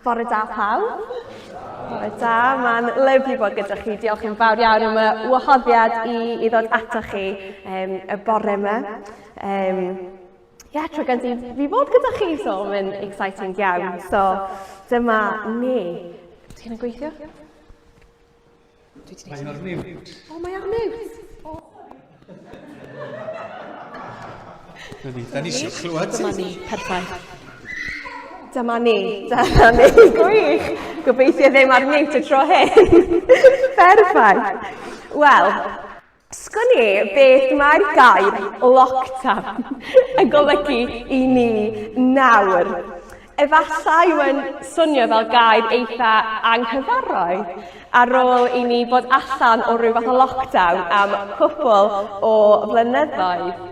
Bore da pawb. Bore da, mae'n lyfli bod gyda chi. Diolch yn fawr iawn am y wahoddiad i, i ddod atoch chi um, y bore yma. Um, yeah, tro gyntaf i fi fod gyda chi, so mae'n exciting iawn. So, dyma ni. Ti'n gweithio? Mae ar mute. O, mae ar mute. O. Da ni eisiau clywed ti. Dyma ni, perffaith. Dyma ni, dyma ni, gwych. Gobeithio ddim ar mute y tro hyn. Perffaith. Wel, Sgwn i beth mae'r gair lockdown yn golygu i ni nawr. Efallai mae'n swnio fel gair eitha anghyfarwydd ar ôl i ni bod allan o ryw fath o lockdown am cwpl o flynyddoedd.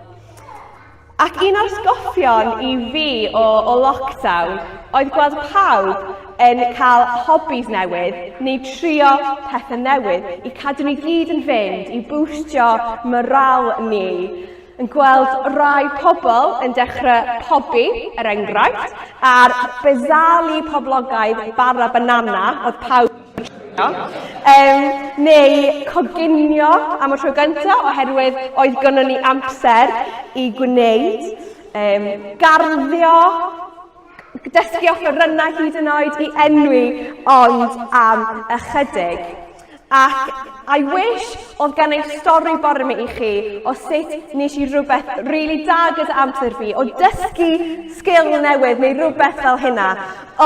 Ac un o'r sgoffion i fi o, o lockdown oedd gweld pawb yn cael hobbies newydd neu trio pethau newydd i cadw ni gyd yn fynd, i bwstio moral ni. Yn gweld rai pobl yn dechrau pobi, er enghraifft, a'r bizarrely poblogaidd bara banana oedd pawb Um, neu coginio am y tro gyntaf oherwydd oedd gynnon ni amser i gwneud. Um, garddio, dysgu offerynnau hyd yn oed i enwi, ond am ychydig. Ac I wish oedd gen i stori bore yma i chi o sut nes i rhywbeth really da gyda amser fi, o dysgu sgil newydd neu rhywbeth fel hynna,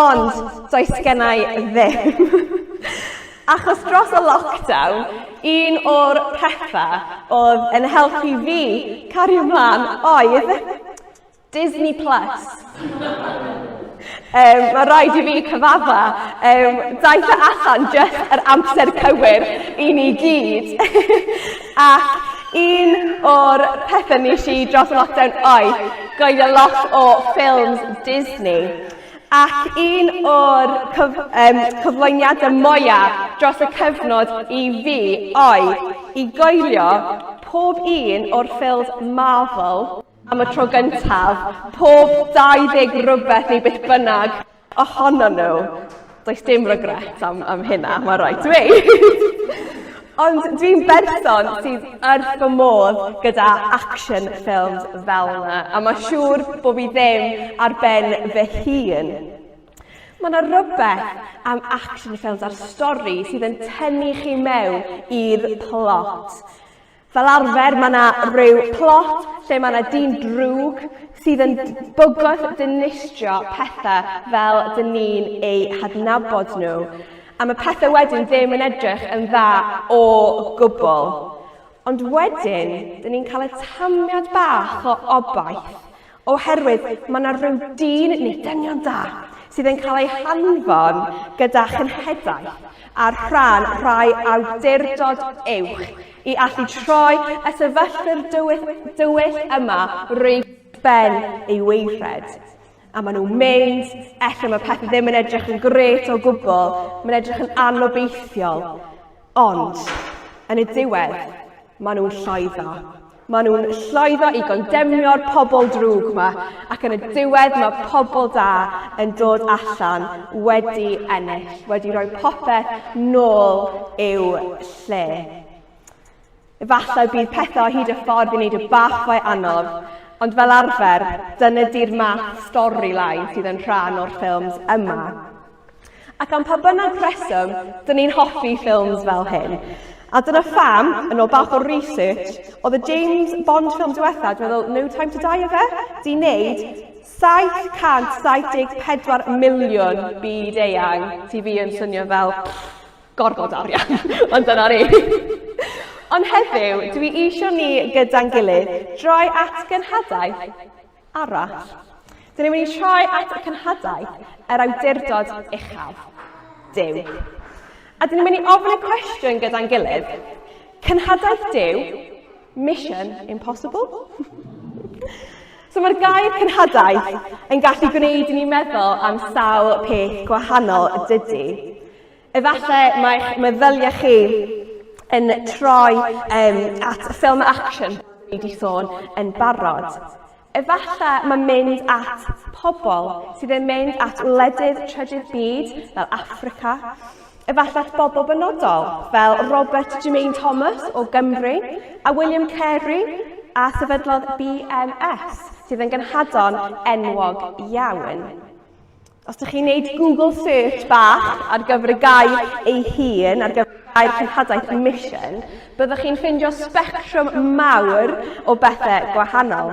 ond does gen i ddim. Achos dros y lockdown, un o'r pethau oedd yn helpu fi cario ymlaen oedd Disney Plus. Um, mae rhaid i fi cyfadda. Um, daeth e allan just yr amser cywir i ni gyd. Ac un o'r pethau nes i dros y lockdown oedd gwylio lot o ffilms Disney. Ac un o'r cyf um, cyflwyniadau mwyaf dros y cyfnod i fi oedd i goelio pob un o'r ffilms Marvel am y tro gyntaf, pob 20 rhywbeth neu beth bynnag ohono nhw. Does dim regret am, am hynna, mae rhaid dweud. Ond dwi'n berson sydd wrth fy modd gyda action films fel yna, a mae siŵr bod fi ddim ar ben fy hun. Mae yna rywbeth am action films a'r stori sydd yn tynnu chi mewn i'r plot. Fel arfer mae 'na ryw plot lle mae 'na dyn drwg sydd yn bygwth dinistrio pethau fel dyn ni'n eu hadnabod nhw. A mae pethau wedyn ddim yn edrych yn dda o gwbl. Ond wedyn, dyn ni'n cael y tamiad bach o obaith Oherwydd mae 'na ryw dyn neu dynion da sydd yn cael eu hanfon gyda chenhedaeth ar rhan rhai awdurdod uwch i allu troi y sefyllfa'r dywyll, dywyll yma rwy ben ei weithred. A maen nhw'n mynd, ella mae pethau ddim yn edrych yn gret o gwbl, mae'n edrych yn anobeithiol. Ond, yn y diwedd, maen nhw'n llwyddo. Maen nhw'n llwyddo i gondemnio'r pobl drwg 'ma, ac yn y diwedd mae pobl da yn dod allan wedi ennill, wedi rhoi popeth nôl i'w lle. Efallai bydd pethau o hyd y ffordd i wneud y bach fwy anodd, ond fel arfer, dyna di'r math storyline sydd yn rhan o'r ffilms yma. Ac am pa bynnag rheswm, dyn ni'n hoffi ffilms fel hyn. A dyna pham, yn ôl bach o research, oedd y James Bond ffilm diwetha, dwi'n meddwl No Time to Die efe, di wneud 774 miliwn byd eang, ti fi yn swnio fel gorfod arian, ond dyna ni. Ond heddiw, dwi eisiau ni gyda'n gilydd droi at genhadaeth arall. Dyn ni'n mynd i troi at y cenhadaeth yr awdurdod uchaf, Duw. A dyn ni'n mynd i ofyn y cwestiwn gyda'n gilydd. Cenhadaeth Duw, mission impossible? So mae'r gair cenhadaeth yn gallu gwneud i ni meddwl am sawl peth gwahanol, dydy? Efallai mae'ch meddyliau chi yn troi um, at ffilm action ni wedi sôn yn barod. Efallai mae mynd at pobl sydd yn mynd at wledydd trydydd byd fel Affrica. Efallai at bobl benodol fel Robert Jermaine Thomas o Gymru a William Carey a sefydlodd BMS sydd yn gynhadon enwog iawn. Os ydych chi'n gwneud Google search bach ar gyfer y gair ei hun, ar gyfer gair cenhadaeth mission, byddwch chi'n ffindio sbectrwm mawr o bethau gwahanol.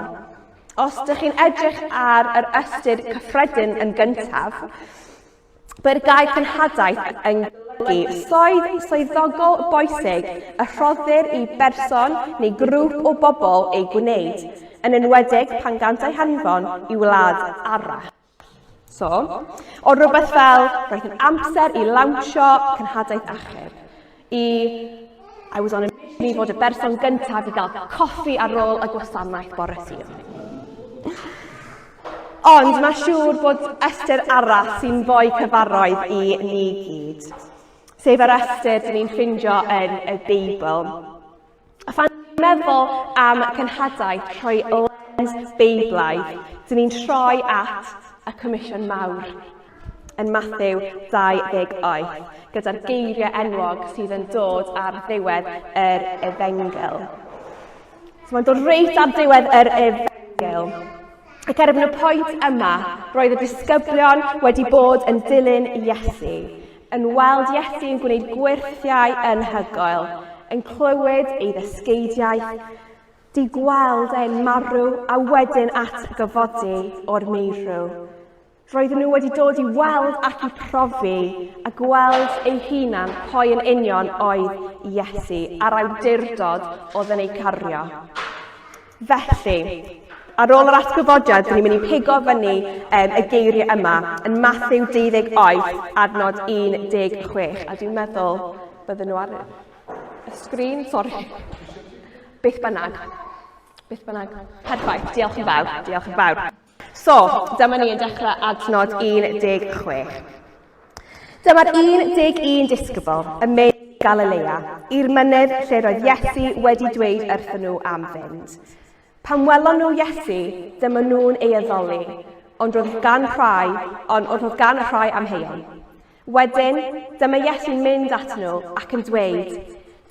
Os ydych chi'n edrych ar yr ystyr cyffredin yn gyntaf, bydd gair cenhadaeth yn golygu swydd swyddogol bwysig y rhoddir i berson neu grŵp o bobl ei gwneud, yn enwedig pan gant eu hanfon i wlad arall. So, o rhywbeth fel, roedd yn amser i lawnsio cenhadaeth achub, i I was on a mission i fod y berson gyntaf i gael coffi ar ôl y gwasanaeth bore Sul. Ond mae siŵr bod ystyr arall sy'n fwy cyfarwydd i ni gyd, sef yr ystyr dyn ni'n ffindio yn y Beibl. A phan ni'n meddwl am cenhadaeth trwy lens Beiblaidd, dyn ni'n troi at y Comisiwn Mawr yn Mathew 28, gyda'r geiriau enwog sydd yn dod ar ddiwedd yr Efengyl. So mae'n dod reit ar diwedd yr Efengyl. Ac erbyn y pwynt yma, roedd y disgyblion wedi bod yn dilyn Iesu, yn weld Iesu yn gwneud gwyrthiau anhygoel, yn clywed ei ddysgeidiaeth, 'di gweld e'n marw a wedyn atgyfodi o'r meirw. Roedden nhw wedi dod i weld ac i profi a gweld eu hunan pwy yn union oedd Iesu a'r awdurdod oedd yn eu cario. Felly, ar ôl yr atgyfodiad, dyn ni'n mynd i pigo fyny um, y geiriau yma yn Matthew 28, adnod 16. A dwi'n meddwl bydden nhw ar y sgrin, sori. Beth bynnag. Beth bynnag. Perffaith, diolch yn fawr, diolch yn fawr. So, dyma ni yn dechrau adnod 16. Dyma'r 11 disgybl yn mynd i Galilea, i'r mynydd lle roedd Iesu wedi dweud wrthyn nhw am fynd. Pan welon nhw Iesu, dyma nhw'n ei addoli, ond roedd gan rhai, ond roedd gan rhai amheuon. Wedyn, dyma Iesu'n mynd at nhw ac yn dweud,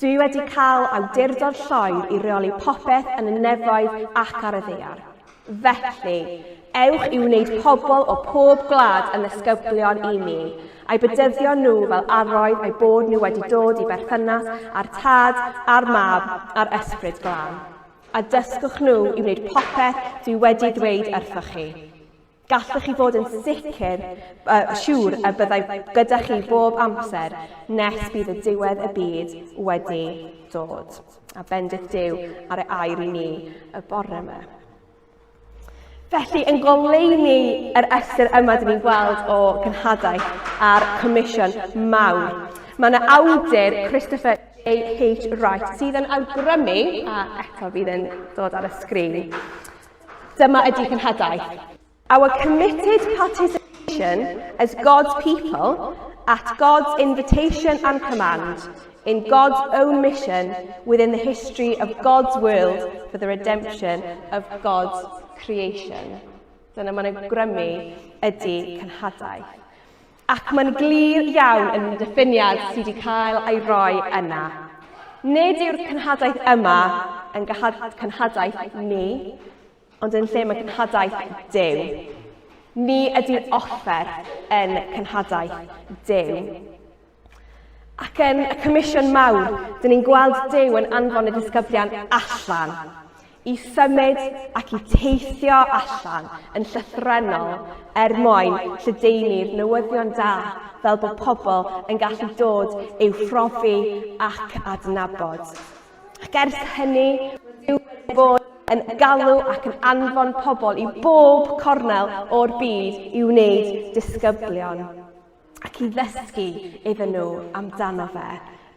Dwi wedi cael awdurdod lloer i reoli popeth yn y nefoedd ac ar y ddaear. Felly, ewch i wneud pobl o pob gwlad yn ddisgyblion i mi, a'u bedyddio nhw fel arroedd a'u bod nhw wedi dod i berthynas â'r Tad, a'r Mab, a'r Ysbryd Glân. A dysgwch nhw i wneud popeth dwi wedi ddweud wrthoch chi. Gallwch chi fod yn sicr, uh, siŵr y byddai gyda chi bob amser nes bydd y diwedd y byd wedi dod. A bendith Duw ar y air i ni y bore yma. Felly, yn goleuni yr ystyr yma dyn ni'n gweld o gynhadaeth a'r comisiwn mawr, mae yna awdur, Christopher J.H. Wright, sydd yn awgrymu, a eto fydd yn dod ar y sgrin, Dyma ydy cenhadaeth. Our committed participation as God's people at God's invitation and command in God's own mission within the history of God's world for the redemption of God's creation. Dyna mae'n awgrymu ydy cenhadaeth. Ac mae'n glir iawn yn y diffiniad sydd wedi cael ei roi yna. Nid yw'r cenhadaeth yma yn cenhadaeth ni, ond yn lle mae cenhadaeth Duw. Ni ydy'r offer yn cenhadaeth Duw. Ac yn y comisiwn mawr, dyn ni'n gweld Duw yn anfon y disgyblion allan i symud ac i teithio allan yn llythrennol er mwyn lledaenu'r newyddion da fel bod pobl yn gallu dod i'w phrofi ac adnabod. Ac ers hynny, mae Duw wedi bod yn galw ac yn anfon pobl i bob cornel o'r byd i wneud disgyblion. ac i ddysgu iddyn nhw amdano fe.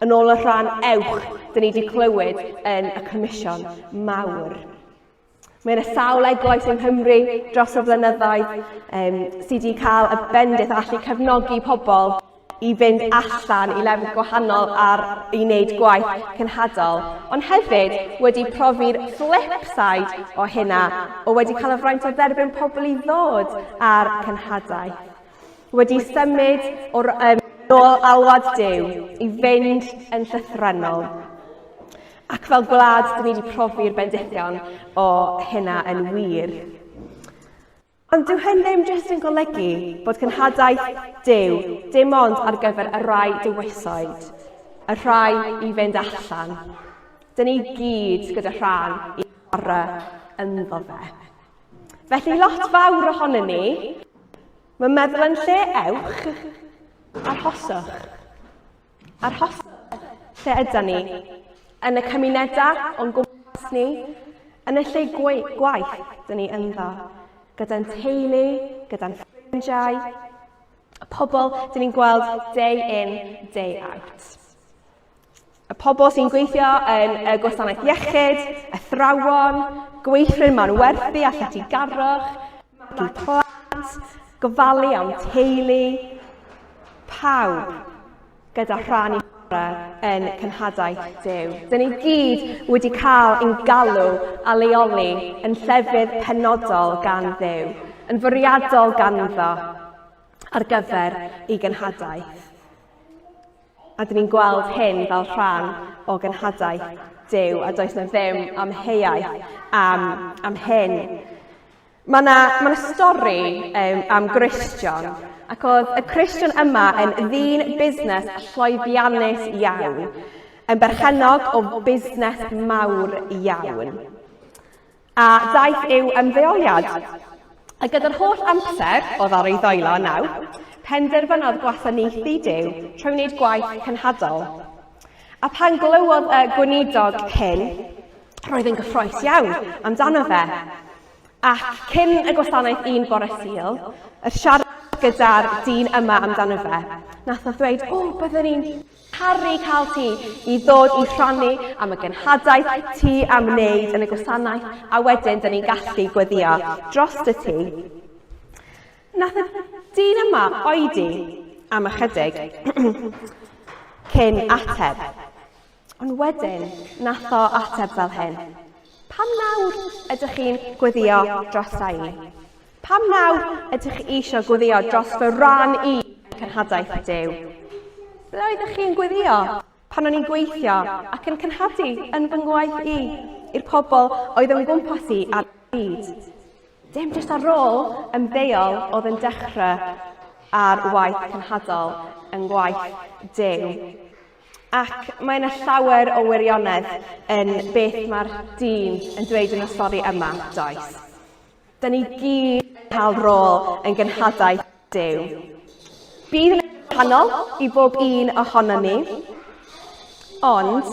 Yn ôl y rhan ewch, dyn ni wedi clywed yn y comisiwn mawr. Mae yna sawl eglwys yng Nghymru dros y flynyddoedd um, sydd wedi cael y bendith o allu cefnogi pobl i fynd allan i lefydd gwahanol ar i wneud gwaith cenhadol, ond hefyd wedi profi'r flip side o hynna, o wedi cael y fraint o dderbyn pobl i ddod ar cenhadaeth. Wedi symud o'r um, ôl alwad Duw i fynd yn llythrennol. Ac fel gwlad, dyn ni wedi profi'r bendithion o hynna yn wir. Ond dyw hyn ddim jyst yn golygu bod cenhadaeth Duw dim ond ar gyfer y rhai dewiswyd, y rhai i fynd allan. Dyn ni gyd gyda rhan i chwarae ynddo fe. Felly lot fawr ohonon ni, mae'n meddwl yn lle ewch, arhoswch. Arhoswch lle yda ni, yn y cymunedau o'n gwmpas ni, yn y lle gwaith dyn ni ynddo, gyda'n teulu, gyda'n ffrindiau, y pobl dyn ni'n gweld day in, day out. Y pobl sy'n gweithio yn y gwasanaeth iechyd, athrawon, gweithwyr manwerthu a lletygarwch, magu plant, gofalu am teulu, pawb gyda rhan i chwarae yn cenhadaeth Duw. Dyn ni gyd wedi cael ein galw a leoli yn llefydd penodol gan Dduw, yn fwriadol ganddo ar gyfer ei genhadaeth. A dyn ni'n gweld hyn fel rhan o genhadaeth Duw, a does na ddim amheuaeth am, am hyn. Mae yna ma 'na stori um, am Gristion, ac oedd y Cristion yma yn ddyn busnes llwyddiannus iawn, yn berchennog o busnes mawr iawn. A daeth i'w ymddeoliad. A gyda'r holl amser oedd ar ei ddoelo nawr, penderfynodd gwasanaethu Duw trwy wneud gwaith cenhadol. A pan glywodd y gweinidog hyn, roedd yn gyffroes iawn amdano fe. Ac cyn y gwasanaeth un bore Sul, y siarad gyda'r dyn yma amdano fe, nath o ddweud, o, byddwn ni'n caru cael ti i ddod i rhannu am y genhadaeth ti am wneud yn y gwasanaeth, a wedyn dyn ni'n gallu gweddio dros y ti. Nath y dyn yma oedi am ychydig cyn ateb. Ond wedyn, nath o ateb fel hyn. Pam nawr ydych chi'n gweddio drosta i? Pam nawr ydych chi eisiau gweddio dros fy ran i cenhadaeth Duw? Ble oeddech chi'n gweddio pan o'n i'n gweithio ac yn cenhadu yn fy ngwaith i i'r pobl oedd yn gwmpas i ar y pryd? Dim jyst ar ôl ymddeol oedd yn dechrau ar waith cenhadol yng ngwaith Duw. Ac mae yna llawer o wirionedd yn beth mae'r dyn yn dweud yn y stori yma, does? Da ni gyd yn cael rôl yn genhadaeth Duw. Bydd yn wahanol i bob un ohono ni, ond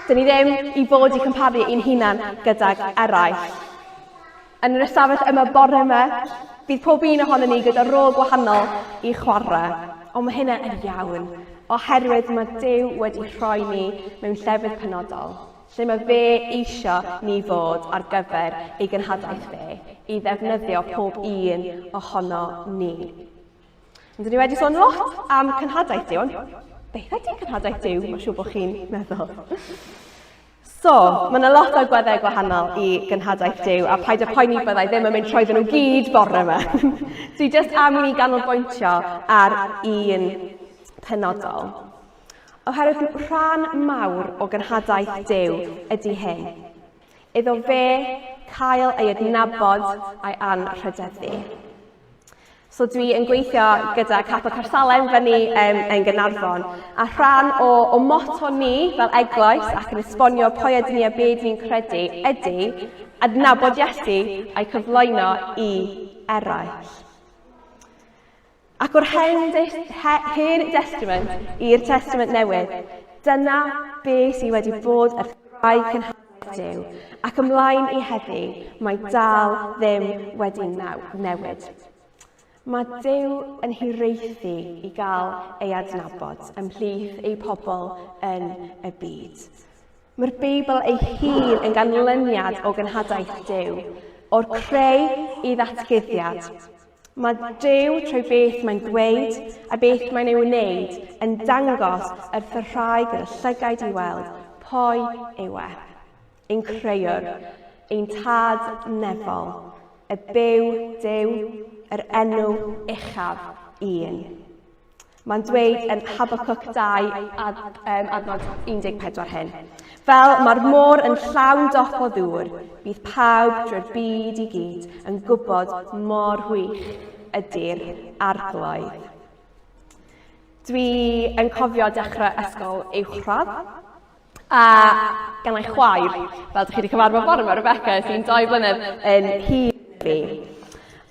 dyn ni ddim i fod i cymharu ein hunan gydag eraill. Yn yr ystafell yma bore yma, bydd pob un ohonon ni gyda rôl gwahanol i chwarae. Ond mae hynna yn iawn, oherwydd mae Duw wedi rhoi ni mewn llefydd penodol, lle mae fe eisiau ni fod ar gyfer ei genhadaeth fe, i ddefnyddio pob un ohono ni. Ond ni wedi sôn lot am cenhadaeth Duw, ond beth ydy cenhadaeth Duw? Mae'n siŵr bod chi'n meddwl. So, mae yna lot o agweddau gwahanol i gynhadaeth Duw, a paid â poeni byddai ddim yn mynd trwydden nhw gyd bore yma. Dwi jyst am i ni ganolbwyntio ar un penodol. Oherwydd rhan mawr o gynhadaeth Duw ydy hyn. Iddo fe cael ei adnabod a'i anrhydeddu. So dwi yn gweithio gyda Capel Caersalem fyny um, yn Gynarfon. A rhan o, o motto ni fel eglwys ac yn esbonio pwy ydyn ni a be ni'n credu ydy adnabod Iesu a'i cyflwyno i eraill. Ac o'r hen, he, hen Testament i'r Testament Newydd, dyna be sydd wedi bod yr rhai cynhadledd Duw, ac ymlaen i heddi, mae dal ddim wedi newid. Mae Duw yn hiraethu i gael ei adnabod ymhlith ei pobl yn y byd. Mae'r Beibl ei hun yn ganlyniad o genhadaeth Duw, o'r creu i ddatguddiad. Mae Duw trwy beth mae'n dweud a beth mae'n ei wneud yn dangos wrth y rhai gyda llygaid i weld pwy yw e. Ein creuwr, ein tad nefol, y byw Duw, yr enw uchaf un. Mae'n dweud yn Habakkuk 2, ad, um, adnod 14 hyn. Fel mae'r môr yn llawn dop o ddŵr, bydd pawb drwy'r byd i gyd yn gwybod mor wych ydy'r arglwydd. Dwi yn cofio dechrau ysgol uwchradd a gan ei chwaer, fel dych chi wedi cyfarfod bore yma, Rebecca, sy'n doi blynedd yn hŷn fi.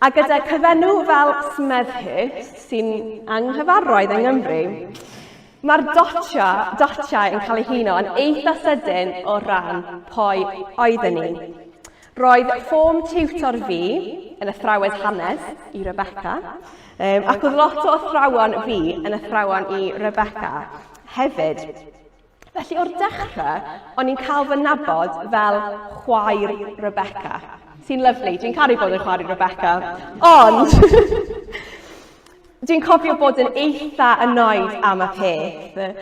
A gyda cyfenw fel Smethurst, sy'n anghyfarwydd yng Nghymru, mae'r dotia, dotiau yn cael eu huno yn eitha sydyn o ran pwy oedden ni. Roedd form tutor fi yn athrawes hanes i Rebecca, um, ac oedd lot o athrawon fi yn athrawon i Rebecca hefyd. Felly o'r dechrau, o'n i'n cael fy nabod fel chwaer Rebecca. Sy'n lyflu, dwi'n caru bod yn chwaer i Rebecca. Ond, dwi'n cofio bod yn eitha annoyed am y peth.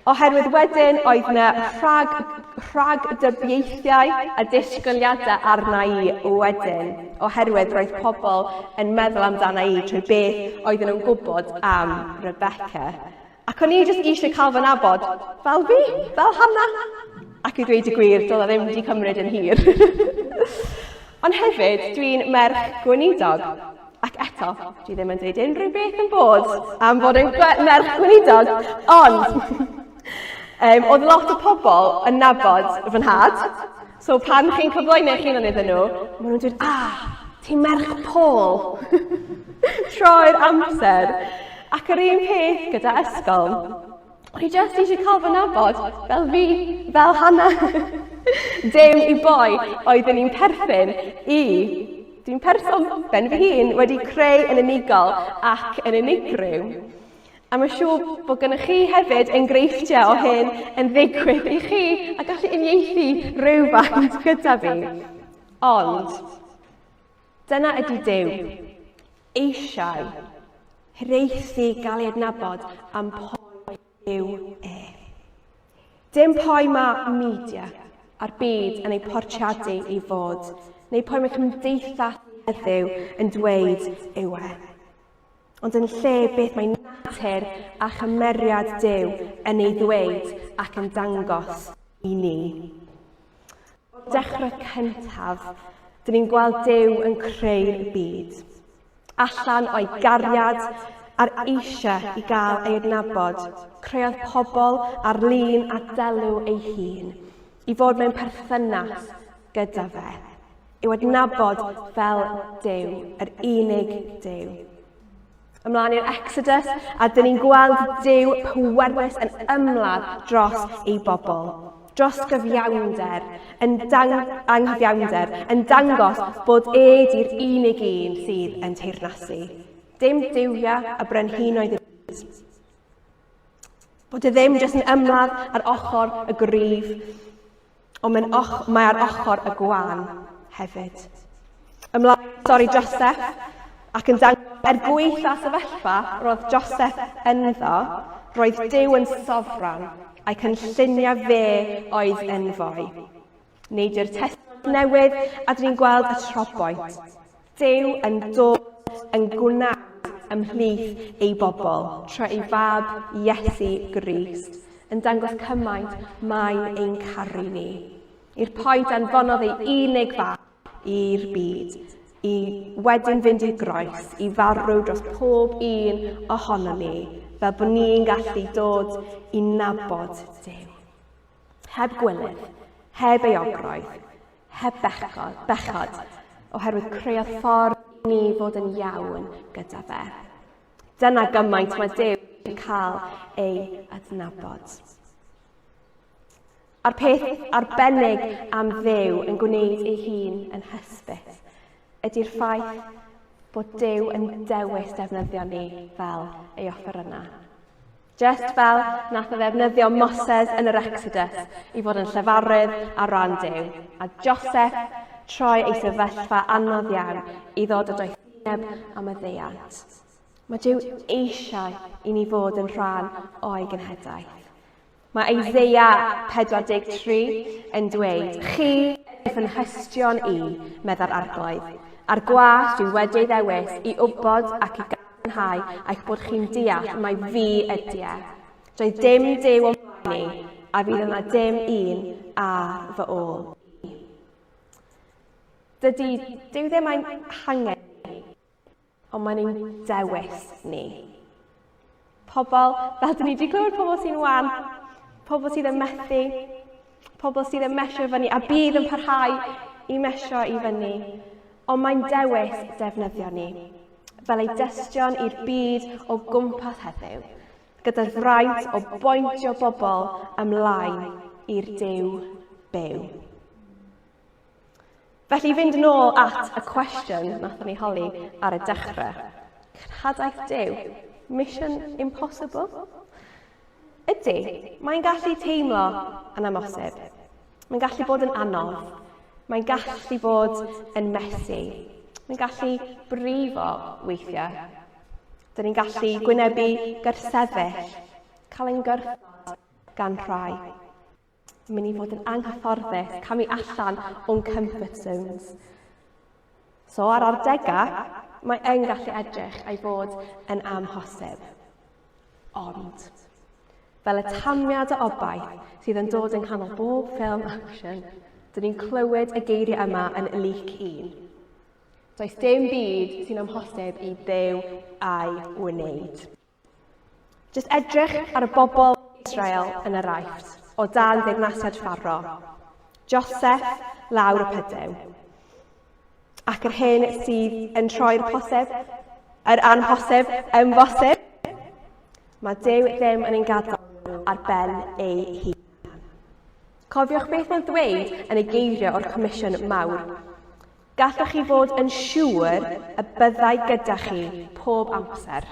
Oherwydd wedyn oedd yna rhag, rhagdybiaethiau a disgwyliadau arna i wedyn. Oherwydd roedd pobl yn meddwl amdana i trwy beth oedden nhw'n gwybod am Rebecca. Ac o'n i jyst eisiau cael fy nabod fel fi, fel Hannah. Ac i ddweud y gwir, doedd o ddim wedi cymryd yn hir. Ond hefyd, dwi'n merch gweinidog. Ac eto, dwi ddim yn dweud unrhyw beth yn bod am fod yn merch gweinidog, ond um, oedd lot o pobl yn nabod fy nhad. So pan chi'n cyflwyno eich hunan iddyn nhw, maen nhw'n dweud, ah, ti'n merch Paul. Troi'r amser. Ac yr un peth gyda ysgol. O'n i jyst eisiau cael fy nabod fel fi, fel Hannah. Dim i boi oeddwn i'n perthyn i. Dwi'n person ben fy hun wedi creu yn unigol ac yn unigryw. A mae'n siŵr bod gennych chi hefyd enghreifftiau o hyn yn ddigwydd i chi a gallu uniaethu rhywfaint gyda fi. Ond, dyna ydy Duw. Eisiau hiraethu gael ei adnabod am pwy yw e. Dim pwy mae media a'r byd yn ei portreadu i fod, neu pwy mae cymdeithas heddiw yn dweud yw e. Ond yn lle beth mae natur a chymeriad Duw yn ei ddweud ac yn dangos i ni. O'r dechrau cyntaf, dyn ni'n gweld Duw yn creu'r byd. Allan o'i gariad a'r eisiau i gael ei adnabod, creodd pobl ar lun a delw ei hun, i fod mewn perthynas gyda fe. I'w adnabod fel Duw, yr unig Duw. Ymlaen i'r Exodus, a dyn ni'n gweld Duw pwerus yn ymladd dros ei bobl, dros gyfiawnder, yn dang anghyfiawnder, yn dangos bod e di'r unig un sydd yn teyrnasu. Dim duwiau a brenhinoedd y byd. Bod e ddim jyst yn ymladd ar ochr y gryf, ond mae'n och, mae ar ochr y gwan hefyd. Ymlaen stori Joseph, ac yn dangos er gwaetha sefyllfa roedd Joseph ynddo, roedd Duw yn sofran, a'i cynlluniau fe oedd yn fwy. Neidiwr Testament Newydd, a dyn ni'n gweld y troboint. Duw yn dod yn gwneud ymhlith ei bobl, trwy ei fab Iesu Grist, yn dangos cymaint mae'n ein caru ni. I'r pwynt anfonodd ei unig fab i'r byd, i wedyn fynd i'r groes, i farw dros pob un ohono ni, fel bod ni'n gallu dod i nabod Duw. Heb gwilydd, heb euogrwydd, heb bechod, bechod, oherwydd creodd ffordd i ni fod yn iawn gyda fe. Dyna gymaint mae Duw yn cael ei adnabod. A'r peth arbennig am Dduw yn gwneud ei hun yn hysbys ydy'r ffaith bod Duw yn dewis defnyddio ni fel ei offerynnau. Jest fel nath o ddefnyddio Moses yn yr Exodus i fod yn llefarydd ar ran Duw, a Joseph troi ei sefyllfa anodd iawn i ddod o doethineb. doethineb a maddeuant. Mae Duw eisiau i ni fod yn rhan o'i genhedaeth. Mae Isaiah 43 yn dweud, Chi fy nhystion i, meddai'r Arglwydd, a'r gwas dwi wedi ei ddewis i wybod ac i gadarnhau eich bod chi'n deall mai fi ydy e. Doedd dim Duw o'm blaen i, a fydd yna dim un ar fy ôl i. Dydy Duw ddim ein hangen ni, ond mae'n ein dewis ni. Pobl, fel dyn ni wedi clywed, pobl sy'n wan, pobl sydd yn methu, pobl sydd yn mesio fyny a bydd yn parhau i mesio i fyny. Ond mae'n dewis defnyddio ni, fel ei dystion i'r byd o gwmpas heddiw, gyda'r fraint o bointio bobl ymlaen i'r Duw byw. Felly i fynd yn ôl at y cwestiwn nathon ni holi ar y dechrau. Cenhadaeth Duw, mission impossible? Ydy, mae'n gallu teimlo yn amhosib. Mae'n gallu bod yn anodd. Mae'n gallu bod yn messy. Mae'n gallu brifo weithiau. Dyn ni'n gallu gwynebu gyrsefyll, cael ein gyrffod gan rhai. Mynd i fod yn anghyfforddus, camu allan o'n comfort zones. So ar adegau, mae yn gallu edrych a'i fod yn amhosib. Ond, fel y tamiad o obaith sydd yn dod yng nghanol bob ffilm action, dyn ni'n clywed y geiriau yma yn Luc 1. Does dim byd sy'n amhosib i Dduw a'i wneud. Jyst edrych ar y bobl Israel yn yr Aifft, o dan ddeyrnasiad Pharo. Joseph lawr y pydew. Ac yr hyn sydd yn troi'r posib, yr anhosib, yn bosib. Mae Duw ddim yn ein gadael ar ben ei hun. Cofiwch beth mae'n ddweud yn ei geiriau o'r Comisiwn Mawr. Gallwch chi fod yn siŵr y byddai gyda chi pob amser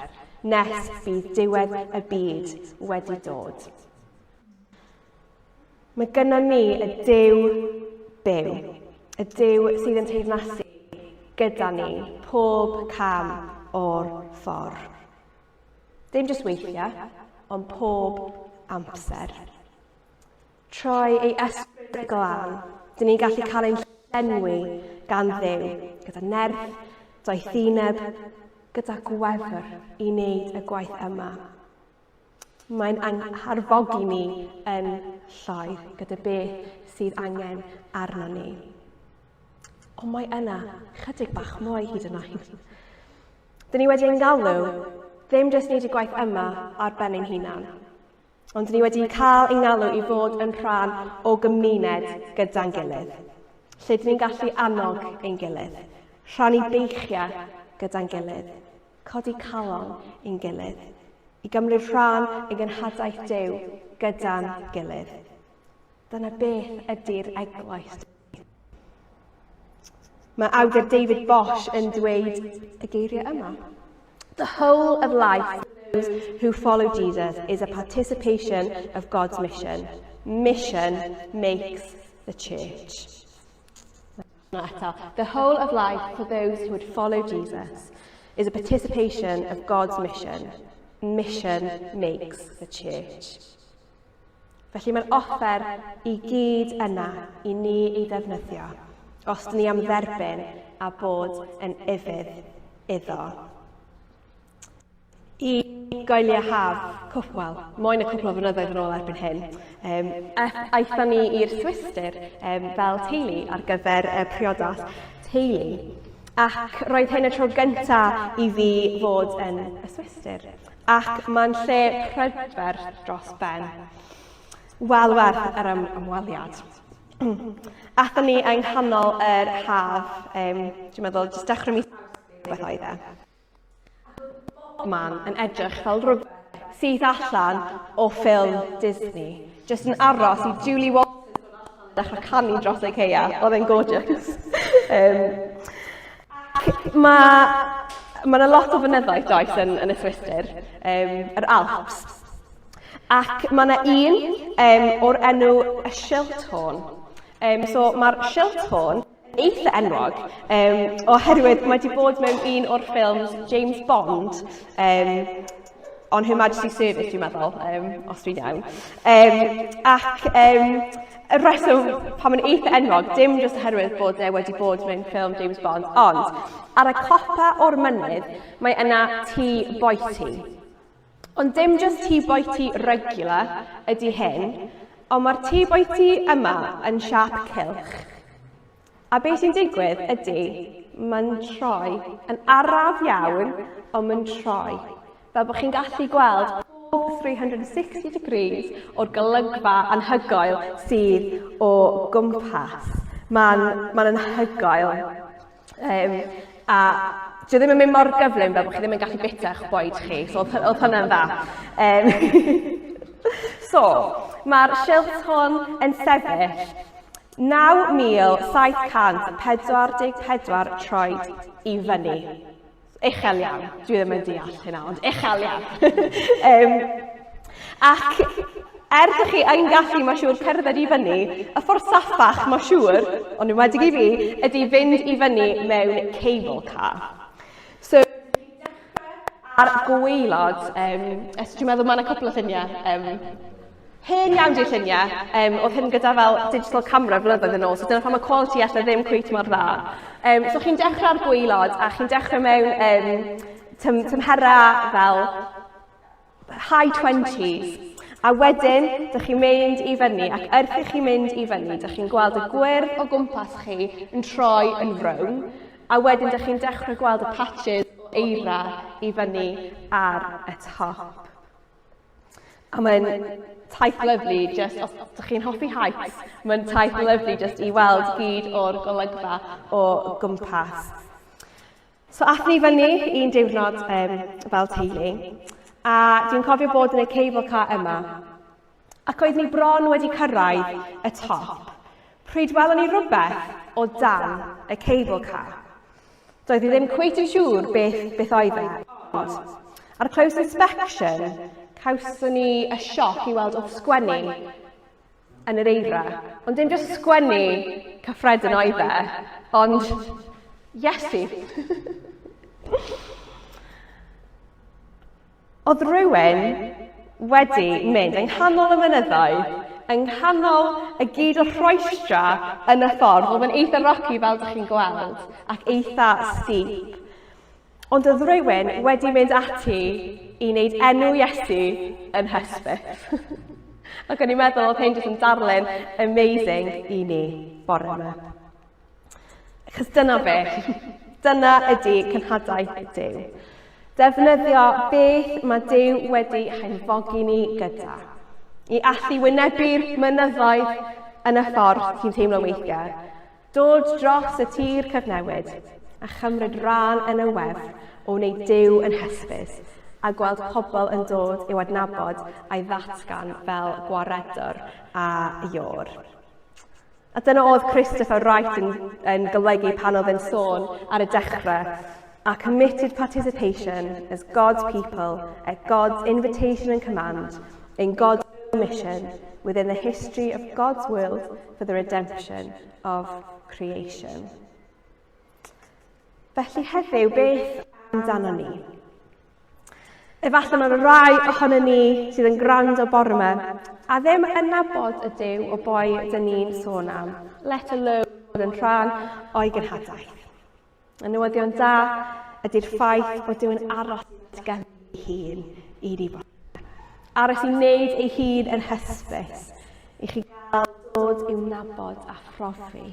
nes bydd diwedd y byd wedi dod. Mae gynnon ni y Duw byw, y Duw sydd yn teyrnasu gyda ni pob cam o'r ffordd. Dim jyst weithiau, ond pob amser. Trwy ei ysbryd glân, dyn ni'n gallu cael ein llenwi gan Dduw, gyda nerth, doethineb, gyda gwefr i wneud y gwaith yma. Mae'n angharfogi ni yn llai gyda beth sydd angen arno ni. Ond mae yna chydig bach mwy hyd yn oed. Dyn ni wedi ein galw ddim jyst wneud y gwaith yma ar ben ein hunan, ond dyn ni wedi cael ein galw i fod yn rhan o gymuned gyda'n gilydd, lle dyn ni'n gallu annog ein gilydd, rhannu beichiau gyda'n gilydd, codi calon ein gilydd, i gymryd rhan yng nghenhadaeth Duw gyda'n gilydd. Dyna beth ydy'r eglwys. Mae awdur David Bosch yn dweud y geiriau yma. The whole of life for those who follow Jesus is a participation of God's mission. Mission makes the church. Eto, the whole of life for those who would follow Jesus is a participation of God's mission. Mission makes the church. Felly mae'r offer i gyd yna i ni ei ddefnyddio os dyn ni am dderbyn a bod yn ufudd iddo. I goeliau haf, cwp, wel, mwy na cwpl o flynyddoedd yn ôl erbyn hyn, um, aethon ni i'r Swistir um, fel teulu ar gyfer y priodas teulu. Ac roedd hyn y tro gyntaf i fi fod yn y Swistir. Ac mae'n lle prydferth dros ben. Wel werth yr ym ymweliad. Aethon ni yng nghanol yr haf, um, dwi'n meddwl, jyst dechrau mis beth oedd e. Man yn edrych fel rhywbeth syth allan o ffilm Disney. Jyst yn aros i Julie Walters dechrau canu dros ei ceia. Oedd e'n gorgeous. um, mae ma yna lot o fynyddoedd does yn, yn y Swistir, um, yr Alps. Ac mae yna un um, o'r enw y Schilthorn. Um, so mae'r Schilthorn eitha enwog, um, oherwydd mae wedi bod mewn un o'r ffilms James Bond, um, On Her Majesty's Service, dwi'n meddwl, um, os dwi'n iawn. Um, ac um, y rheswm pan mae'n eitha enwog, dim jyst oherwydd bod e wedi bod mewn ffilm James Bond, ond ar y copa o'r mynydd mae yna tŷ boeti. Ond dim jyst tŷ boeti regular ydy hyn, ond mae'r tŷ boeti yma yn siâp cylch. A beth sy'n digwydd ydy, mae'n troi yn araf iawn, ond mae'n troi. Fel bod chi'n gallu gweld pob 360 degrees o'r golygfa anhygoel sydd o gwmpas. Mae'n ma anhygoel. Um, a dwi ddim yn mynd mor gyflym fel bod chi ddim yn gallu bita eich bwyd chi, so oedd, oedd hwnna'n dda. Um, so, mae'r silt hwn yn sefyll 9,744 troed i fyny. Uchel iawn. Dwi ddim yn deall hynna, ond uchel iawn. um, ac er ydych chi yn gallu, mae'n siŵr, cerdded i fyny, y ffordd saffach, mae'n siŵr, ond yn wedig i fi, ydy fynd i fyny mewn cable car. So, ar gwaelod, um, dwi'n meddwl mae yna cwpl o lluniau um, Hen iawn di'r lluniau. Um, oedd hyn gyda fel digital camera flynyddoedd yn ôl, so dyna pam y quality alla ddim cweit mor dda. Um, so chi'n dechrau ar gwaelod a chi'n dechrau mewn um, tym, tymhera fel high 20s. A wedyn, dych chi'n mynd i fyny, ac wrth i chi mynd i fyny, dych chi'n gweld y gwyrdd o gwmpas chi yn troi yn frown, a wedyn dych chi'n dechrau gweld y patches o eira i fyny ar y top. A mae'n taith lyfli, just os ydych chi'n hoffi heights, mae'n taith lyfli just i weld gyd o'r golygfa o gwmpas. So ath ni fyny un diwrnod um, fel teulu, a dwi'n cofio bod yn y cable car yma, ac oedd ni bron wedi cyrraedd y top, pryd welon ni rhywbeth o dan y cable car. Doedd hi ddim cweit yn siŵr beth, beth oedd e, ond ar close inspection, cawson ni y sioc i weld oedd sgwennu yn yr eira. Ond dim jyst sgwennu cyffredin oedd e, ond Iesu. Oedd rhywun wedi mynd yng nghanol y mynyddoedd, yng nghanol y gyd o rhwystra yn y ffordd. Oedd yn eitha rocky fel dych chi'n gweld, ac eitha steep. Ond oedd rhywun wedi mynd ati i wneud enw Iesu yn hysbys. ac o'n i'n meddwl oedd hyn jyst yn darlun amazing i ni bore yma. Achos dyna beth. Dyna ydy cenhadaeth Duw. Defnyddio beth mae Duw wedi haenfogi ni gyda. I allu wynebu'r mynyddoedd yn y ffordd ti'n teimlo weithiau. Dod dros y tir cyfnewid a chymryd rhan yn y wefr o wneud Duw yn hysbys a gweld pobl yn dod i'w adnabod a'i ddatgan fel gwaredwr a ior. A dyna oedd Christopher Wright yn, yn golygu pan oedd e'n sôn ar y dechrau. Our committed participation as God's people at God's invitation and command in God's mission within the history of God's world for the redemption of creation. Felly heddiw, beth amdano ni? Efallai mae rai ohono ni sydd yn gwrando bore yma a ddim yn nabod y Duw o boi dyn ni'n sôn am, let alone bod yn rhan o'i genhadaeth. Y newyddion da ydy'r ffaith bod Duw yn aros gan ei hun i ni bod. Aros i wneud ei hun yn hysbys, i chi gael dod i'w nabod a phrofi.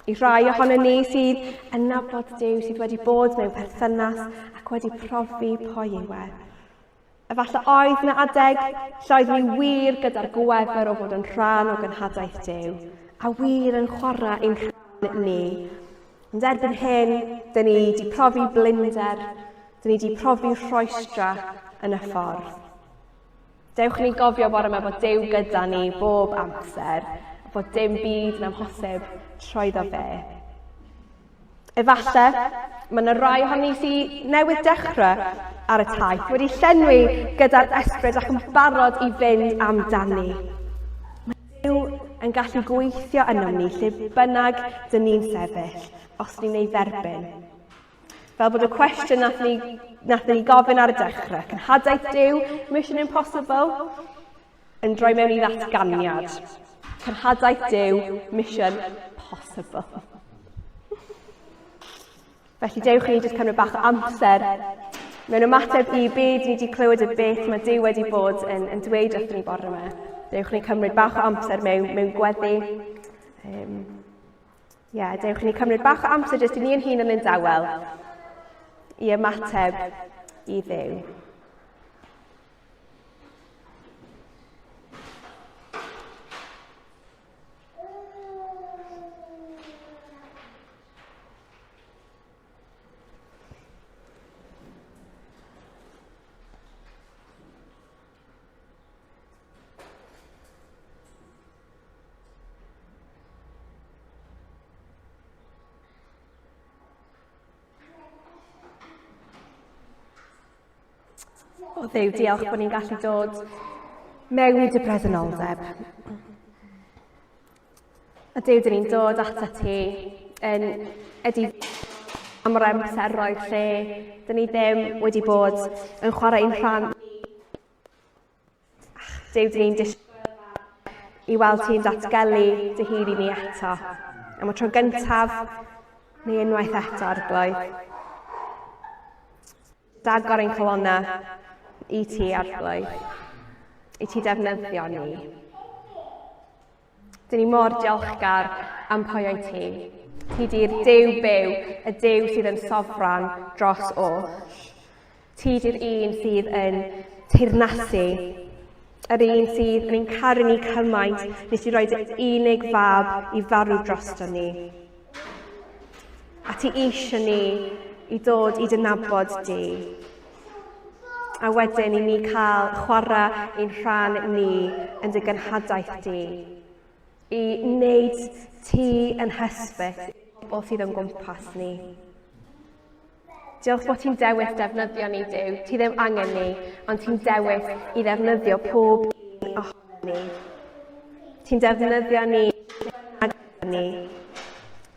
I rhai ohono ni sydd yn nabod Duw, sydd wedi bod mewn perthynas ac wedi profi pwy yw e. Efallai oedd na adeg lle oedd ni wir gyda'r gwefr o fod yn rhan o gynhadaeth Duw, a wir yn chwarae ein rhan ni. Ond erbyn hyn, dyn ni wedi profi blinder, dyn ni wedi profi rhoestra yn y ffordd. Dewch i ni gofio bore yma bod Duw gyda ni bob amser, a bod dim byd yn amhosib trwyddo fe. Efallai, mae yna rai ohoni sydd newydd dechrau ar y taith, wedi llenwi gyda'r ysbryd ac yn barod i fynd amdani. Mae Duw yn gallu gweithio ynom ni lle bynnag dyn ni'n sefyll, os ni'n ei dderbyn. Fel bod y cwestiwn nath ni, nath ni gofyn ar y dechrau, cenhadaeth Duw, Mission Impossible, yn droi mewn i ddatganiad. Cenhadaeth Duw, Mission Possible. Felly dewch i ni jyst cymryd bach o amser mewn ymateb i be ni wedi clywed y beth mae Duw wedi bod yn, yn dweud wrthyn ni bore yma. Dewch i ni cymryd bach o amser mewn, mewn gweddi. Um, yeah, dewch i ni cymryd bach o amser jyst i ni yn hun yn dawel i ymateb i Dduw. O Dduw, diolch bod ni'n gallu dod mewn i dy bresenoldeb. A Duw, dyn ni'n dod atat ti yn ydi am yr amseroedd lle dyn ni ddim wedi bod yn chwarae ein rhan. Duw, dyn ni'n disgwyl i weld ti'n datgelu dy hun i ni eto. Am y tro gyntaf, neu unwaith eto, Arglwydd. Dagor ein colonnau i ti, Arglwydd, i ti defnyddio ni. Dyn ni mor diolchgar am pwy oed ti. Ti di'r Duw byw, y Duw sydd yn sofran dros oll. Ti di'r un sydd yn teyrnasu, yr un sydd yn ein caru ni cymaint nes i roi dy unig fab i farw drosto ni. A ti eisiau ni i dod i dy nabod di. A wedyn i ni cael chwarae ein rhan ni yn dy gynhadaeth di. I wneud ti yn hysbys bobl sydd o'n gwmpas ni. Diolch bod ti'n dewis defnyddio ni, Duw. Ti ddim angen ni, ond ti'n dewis i ddefnyddio pob un ohono ni. Ti'n defnyddio ni ni.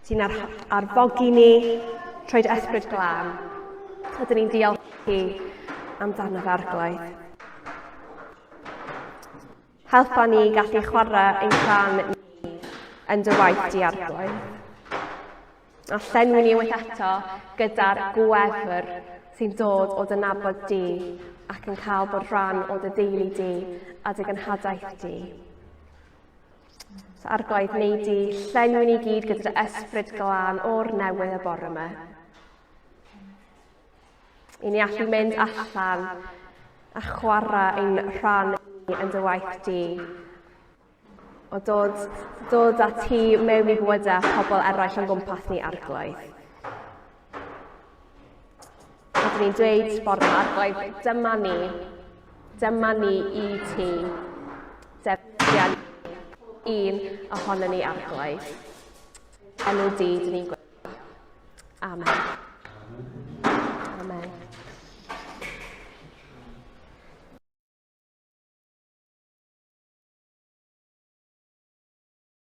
Ti'n ar arfogi ni trwy dy ysbryd glân. A dyn ni'n diolch ti amdano fe arglwydd. Helpa ni gallu chwarae ein rhan ni yn dy waith di arglwydd. A llenwi ni unwaith eto gyda'r gwefr sy'n dod o dy nabod di ac yn cael bod rhan o dy deulu di a dy gynhadaeth di. So arglwydd, neu di llenwi ni gyd gyda dy ysbryd glân o'r newydd y bore yma. I ni allu mynd allan a chwarae ein rhan ni yn dy waith di. O dod, dod â ti mewn i fywydau pobl eraill o'n gwmpas ni arglwydd. A dyn ni'n dweud bore yma, arglwydd, dyma ni, dyma ni i ti. Defnyddia un ohono ni arglwydd. Enw di, dyn ni'n gweud.